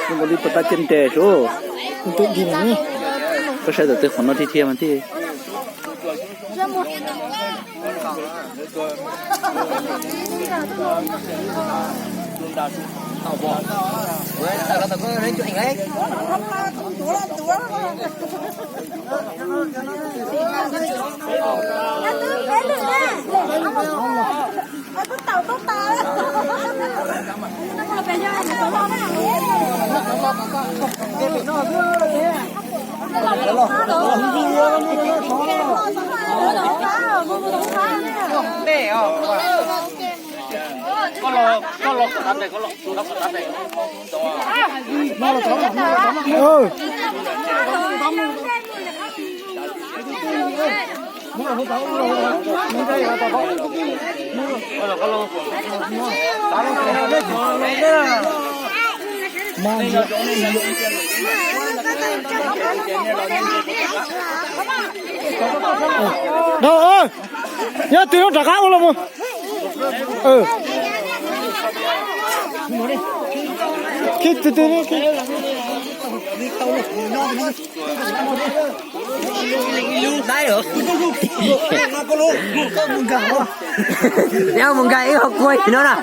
Nws ua li puas tau ciaj nres sub. Koj saib tam twg qhov no thiab thiab mas thiaj. Nyob twg no rov qab ua los mus. Khib twg twg. Neb mus nkag ib qho kua no na.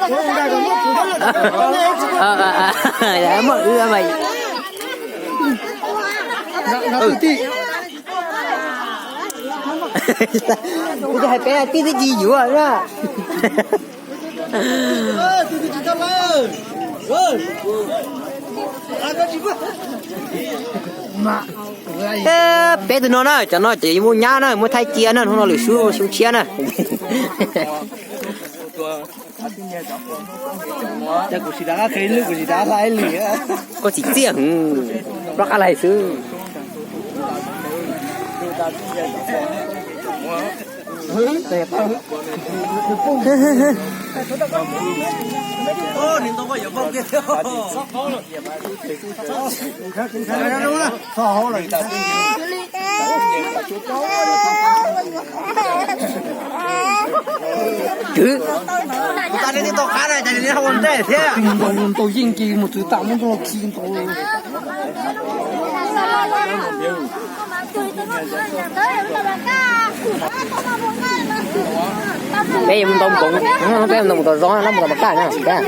Muaj wb mas. Kuv hais peb tib tib ci yuav na. Peb tus no na, cov no ces muaj nyab na, muaj thaij cia na, hnub no lwm xyoo xyoo tshiab na. Koj txiv txiaj hwv, plob qab laig xwb. Kwv, ntau yeej ces mus txwv tam muab nrog khi ntau. Peb yuav mus ntaus npoov, peb mus ntaus npoov tom zos, mus tom Mas Kaj na, peb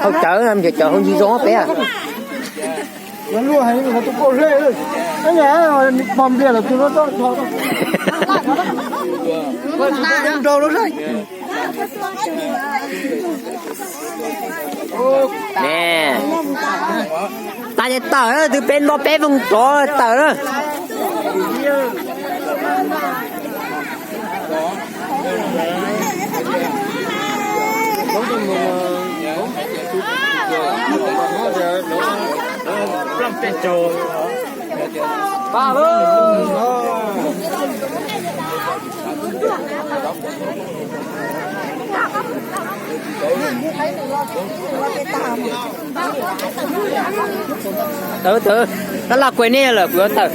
hau cawv, cawv hau ncig zos peb. Ne, tas ces tawm na, twb peb nto peb voog rov tawm na. Tawm, tawm, tab laj kuaj nej lawm kuv yuav tawm.